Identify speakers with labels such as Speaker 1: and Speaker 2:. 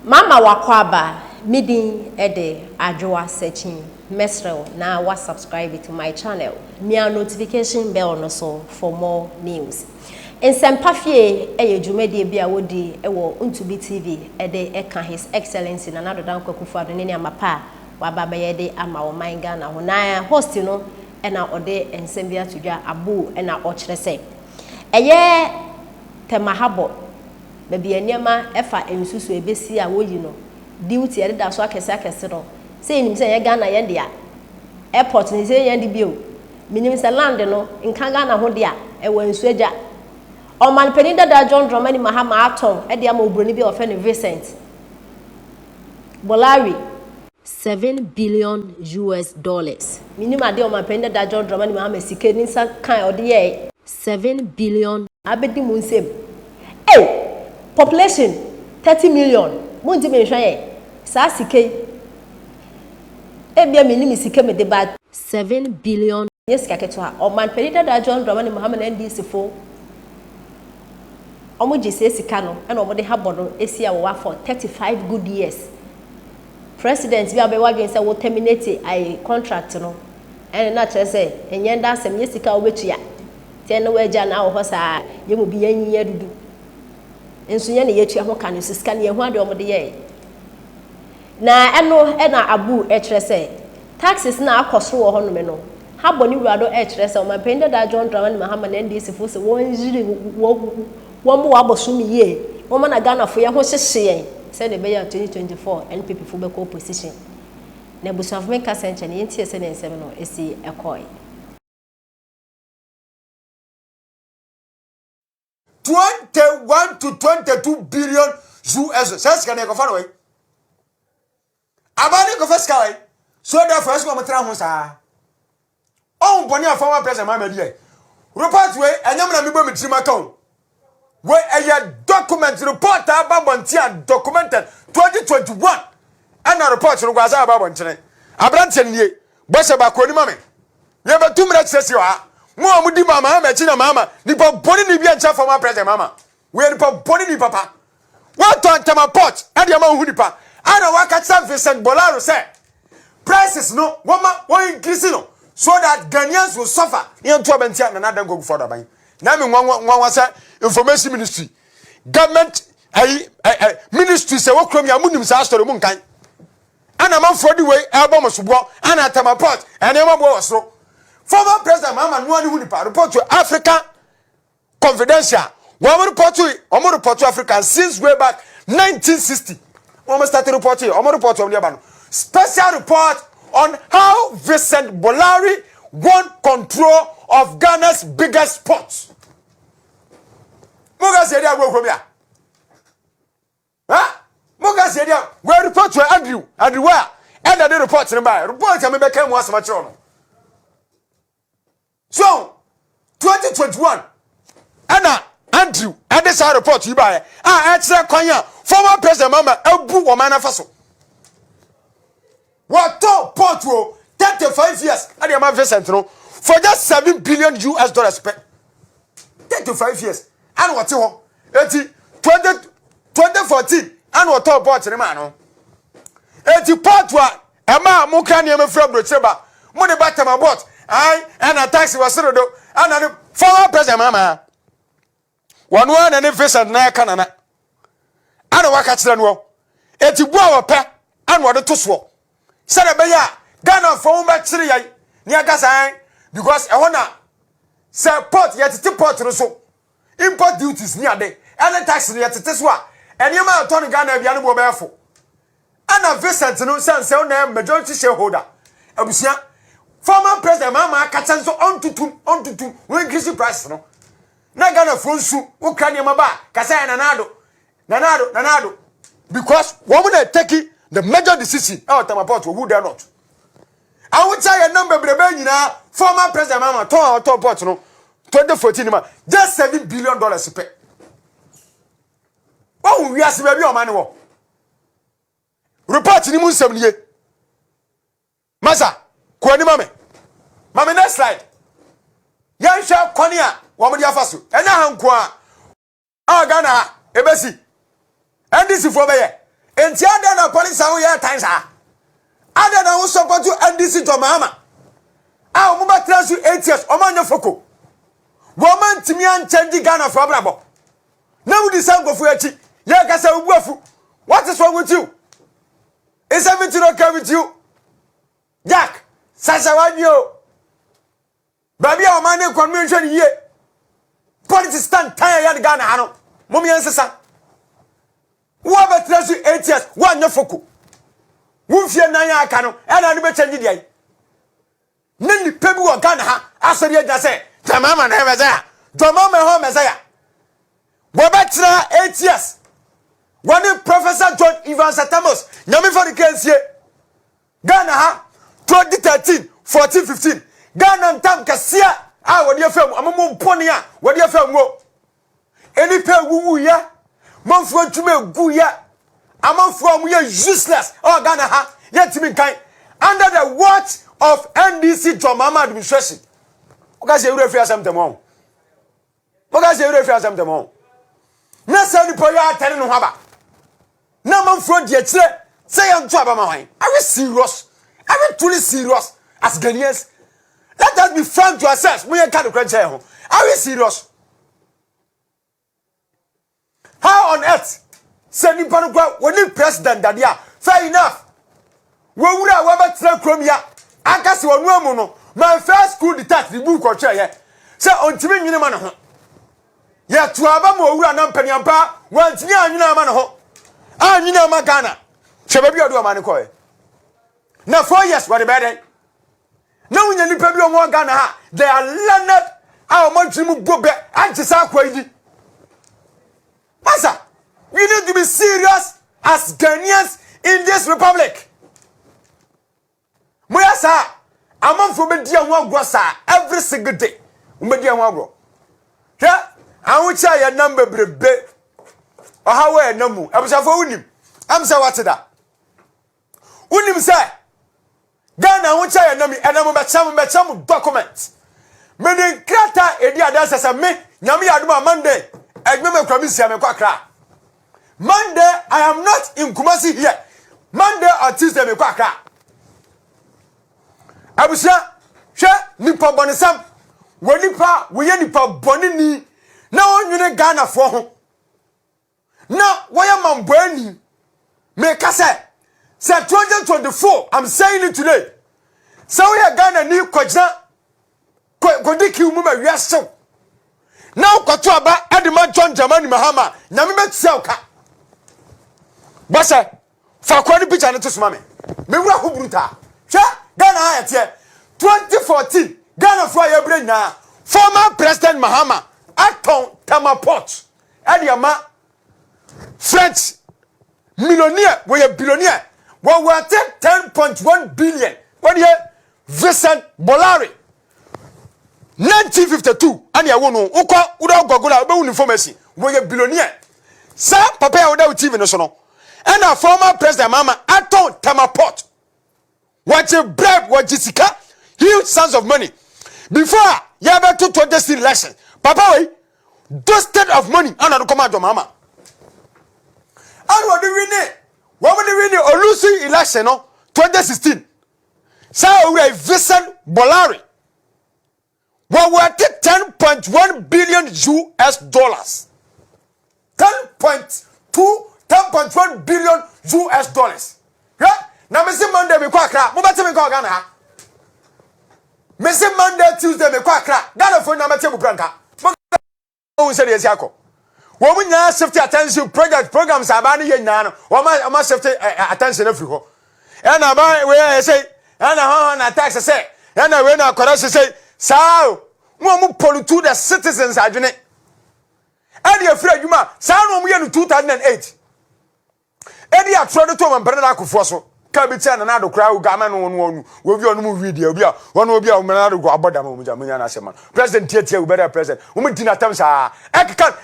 Speaker 1: Mama w'akwaaba, me din de Adwoa Sekyin, mɛsrɛ wo na wa subscribe to my channel, mia notification bell no so for more news. Nsɛmpa Fie yɛ dwumadie bi a wɔdi wɔ Ntubi TV de ka His Excellency Nana Addo Dankwa Akufo-Addo ne nneɛma pa a waba abɛyɛ de ama ɔman Ghana ho. Na host no na ɔde nsɛm bi ato dwa, Abu na ɔkyerɛ sɛ ɛyɛ Tɛmahabɔ baabi a nneɛma fa nsu so ɛbɛsi a wɔyi no duty ɛdeda so akɛse akɛse no sɛ yɛnim sɛ ɛnyɛ Ghana yɛn dea airport no sɛ yɛn de bio menim sɛ land no nka Ghana ho dea ɛwɔ nsu agya ɔman panin dada John Dramani Mahama atɔn ɛde ama oburoni bi a wɔfrɛ no Vincent Bolari US$7 billion. Menim adeɛ ɔman panin dada John Dramani Mahama sika ne nsa kan ɔde yɛɛ 7 billion abɛdi mu nsam. Hey, population 30 million, montimi nhwɛ yɛn saa sika yi. Ebia menim sika mede ba 7 billion nyɛ sika ketewa. Ɔman panin dada John Dramani Mahama na NDC fo ɔmo gye saa sika no ɛna ɔmo de habɔ no esi a wɔwɔ for 35 good years. President bi a ɔbɛwɔ adwene sɛ wo terminate ayi contract no, ɛne na kyerɛ sɛ ɛnyɛ nda asɛm, nyɛ sika a wobɛtua tiɛ ne wɔagya na wɔ hɔ saa. Yɛn mu bi yɛn nyi adudu nso yɛn na yɛtua ho ka no nso sika no yɛn ho adeɛ ɔmo de yɛɛ. Na ɛno ɛna Abu ɛkyerɛ sɛ taxes na akɔ soro wɔ hɔnom no habɔ ne wura do. Ɛkyerɛ sɛ ɔmanpanyin dada John Dramani Mahama na NDC fo sɛ wɔn yiri wɔn wɔn mo wabɔ so mi yie wɔn na Ghana fo yɛn ho hyehye yɛn sɛdeɛ ɛbɛyɛ a 2024 NPP fo bɛkɔ opposition. Na abusuafo, mi nka sɛ nkyɛn yɛn tie sɛ ne nsɛm no esi ɛkɔɛ.
Speaker 2: 21 to 22 billion US sɛ sika no yɛkɔfa no wai aba ne kɔfa sika wai. So therefore ɛsɛ wɔn tena ho saa ɔn bɔnne a former President Mahama di yɛ. Report wei, ɛnyɛ mu na mebɔ mi tirim aka o. Wei ɛyɛ document, report a aba abɔnten a documented 2021. Ɛna report no guasa aba abɔntene. Aberanteɛ no nie, bɔhyɛ baako anim ame yɛbɛtu mmerɛ kyerɛ si wɔ ha. Mo a modi ma Mahama akyi na Mahama nipa bɔne ni bi ankyɛ former President Mahama. Wei nipa bɔne ni papa. Wɔtɔ Tema Port ɛde ama wohu nipa ana waka kyerɛ Vincent Bolaro sɛ prices no wɔma wɔn increase no so that Ghanaians will suffer. Ne yɛn to abɛntia Nana Dankwa Akufo-Addo aban na mi nwanwa nwanwa sɛ Information Ministry, government ayi ɛ ɛ ministry sɛ wɔ kurom yɛ a mo nim saa story mo nkan ana amanfoɔ de wei ɛbɔ mo soboɔ ana Tema Port ɛnneɛma boɔ wɔ soro. Former President Mahama noa ne ho nipa. Report to Africa Confidential, wɔn report, wɔn report Africa since way back 1960. Wɔn start report, wɔn report, wɔn de aba no, special report on how Vincent Bolari won control of Ghana's biggest port. Mo ka se yɛ de agorɔ kurom ya ha, mo ka se yɛ de a wɔ report to Andrew wa ɛna de report no ba. Report a mi bɛ kɛ mu asɛm akyerɛw no so 2021 ɛna Andrew ɛde saa report yi baayɛ a ɛkyerɛ kwan a former President Mahama abu wɔn anafa so. Wɔtɔ port o 35 years ɛde ama Vincent no for just US$7 billion pɛ. 35 years ɛna wɔte hɔ. Eti 2014 ɛna wɔtɔ port ne maa no. Eti port a ɛma a mo ka nneɛma fira aburokyire ba, mo de ba Tema Port ayi, ɛna tax wɔ soro do ɛna ne former President Mahama wɔn a na ne Vincent na ɛka nana ɛna waka kyerɛ no. Eti bu a wɔpɛ ɛna wɔde to soɔ sɛdeɛ ɛbɛyɛ a Ghana fo ho bɛkyere yɛn ne aka saa, because ɛhɔ na sɛ port yɛtete port no so import duties ne ade ɛne tax no yɛtete so a, nneɛma a yɛtɔ no Ghana bia no bo bɛyɛ fo. Ɛna Vincent no sɛn sɛ ɔna majority shareholder. Abusua, former President Mahama akasa nso ɔntutum ɔntutum wɔn increase price no na Ghana fo nsu. Wokra nneɛma ba a kasa yɛ Nana Addo, Nana Addo, Nana Addo, because wɔn na take the major decision ɛwɔ Tema Port. Who dare not? Ahokyɛ yɛ nam bebrebe nyinaa, former President Mahama tɔn a ɔtɔn port no 2014 ma just $7 billion pɛ. Wɔn wiase baabi a ɔman no wɔ, report ni mu nsɛm nie. Masa kɔ anim ame mame next slide. Yɛnhwɛ kwan a wɔn de afa so. Ɛnyɛ ha nko a a Ghana ha ebesi NDC foɔ bɛyɛ. Enti adɛn na polisi a woyɛ tan saa? Adɛn na wo support NDC John Mahama a wɔn bɛtena so 8 years, wɔn anyɛ foko, wɔn antumi ankyɛngye Ghana fo abrabɔ, na wodi sa nkɔfo akyi yɛ kasa obu afu? What is wrong with you? Is everything okay with you, Jack? Sasa wadwi o, baabi a ɔman ne kɔ no, nhwɛ no yie. Politics tantan a yɛde Ghana ha no, mom yɛn nsesa. Wo abɛtena so 8 years, woanyɛ foko, wo mfie 4 a aka no, ɛna no bɛkyɛngye deɛ yi na nipa bi wɔ Ghana ha asɔre agyina sɛ Dwamama na Messiah, Dwamama hɔ Messiah. Wɔbɛtena 8 years, wɔne Professor John Evans Atta Mills, Nyame fa ne kra nsie. Ghana ha 2013, 14, 15, Ghana ntam kɛseɛ a wɔde afa mu, amamo mpɔne a wɔde afa mu o, nnipa ewuwuyɛ, manfoɔ ntoma eguyɛ, amanfoɔ a wɔyɛ useless ɛwɔ Ghana ha, yɛntumi nkan under the watch of NDC John Mahama administration. Wɔka sɛ ewura fi asɛm tɛm wɔn, wɔka sɛ ewura fi asɛm tɛm wɔn, na sɛ nipa yɛ atɛne ne ho aba na amanfoɔ di akyire sɛ yɛnto aba ma hwan? Are we serious? Are we truly serious as Ghanaians? Let us be frank to ourselves. Mo yɛn ka no kora nkyɛn ho. Are we serious? How on earth sɛ nipa no kora wɔne president dadeɛ a, fair enough, wɔwura a wɔbɛtena kurom ya aka sɛ ɔno amu no, my first coup d'etat ne book ɔtwerɛyɛ sɛ ɔntumi nwene ma ne ho. Yɛto aba ma owura na mpaniampa wantumi anwene ama ne ho, anwene ama Ghana. Hwɛ baabi a ɔde ɔma no kɔɛ na 4 years wɔde bɛyɛ dɛn? Na wonya nipa bi a wɔwɔ Ghana ha, they are learned, a wɔn adwene mu bɔ bɛ agye saa akɔ yi di. Masa, we need to be serious as Ghanaians in this republic. Moyɛ saa, amanfoɔ bɛdi ho agorɔ saa every single day. Wɔbɛdi ho agorɔ. Hwɛ ahokyɛ a yɛnam bebrebe, ɔhaw a yɛnam mu. Abusuafoɔ, wonim am sɛ wate da, wonim sɛ Ghana ahokyɛ a yɛnam yi, ɛnam bɛkyɛ mo document. Mede nkrataa edi adanse sɛ me Nyame yɛ adom a, Monday adwuma mu akura me nsia, mekɔ Accra Monday. I am not in Kumasi here Monday or Tuesday, mekɔ Accra. Abusua, hwɛ nipa bɔnesɛm wɔ nipa wɔyɛ nipa bɔne ni na wɔnwene Ghanafoɔ ho na wɔyɛ mambɔani. Meka sɛ 2024, I'm saying it today, sɛ woyɛ Ghana ni, kɔgyina kɔdi queue mu ma wiasew na wokɔto aba de ma John Dramani Mahama, Nyame bɛtua wo ka. Bɔhyɛ fa akoa no picture no to soma me. Mewura ho brutaa. Hwɛ Ghana ha yɛteɛ 2014, Ghanafoɔ a yɛbrɛ nyinaa, former President Mahama atɔn Tema Port ɛde ama French millionaire, wɔyɛ billionaire, wɔwɔte 10.1 billion. Wɔdeɛ Vincent Bolloré, 1952 ɛne ɛwo no. Wokɔ wode Google a, wobɛwu ne information. Wɔyɛ billionaire. Saa papa a woda wo TV no so no, ɛna former President Mahama atɔn Tema Port. Wɔgye bribe, wɔgye sika, huge sums of money. Before a yɛbɛto 20 election, papa wei dusted of money ɛna ɔde kɔma John Mahama, ɛna ɔde win, wɔn de win ɔlose election no 2016. Saa owura yi, Vincent Bolloré, wɔwɔte 10.1 billion US dollars, 10.2, 10.1 billion US dollars. Hwɛ na mesi Monday mekɔ Accra, mobɛte me nkɔ Ghana ha. Mesi Monday, Tuesday mekɔ Accra. Ghana fo nyinaa mɛte mu pranka ohun sɛ deɛ esi akɔ. Wɔn mu nyinaa shift attention, project, programs abaa no yɛ nyinaa no, wɔn shift attention afiri hɔ. Ɛna aban wei ayɛ sɛ, ɛna hɔn na tax sɛ, ɛna wei na akɔrɔ sɛ saa o. Wɔn mu pollute the citizens adwene ɛde afiri adwuma saa na wɔn yɛ no 2008, ɛde atorɔ de to wɔn mpɛrɛ na akofoɔ so kaa bi kyɛn Nana Ado koraa oga ama no wɔn wɔn obi a ɔno mu wi deɛ, obi a wɔn obi a wɔn Nana Ado abɔ dam, wɔn gya mo nya n'asɛm ma president tietie, wo bɛrɛ president, wɔn di n'atam saa ɛkeka.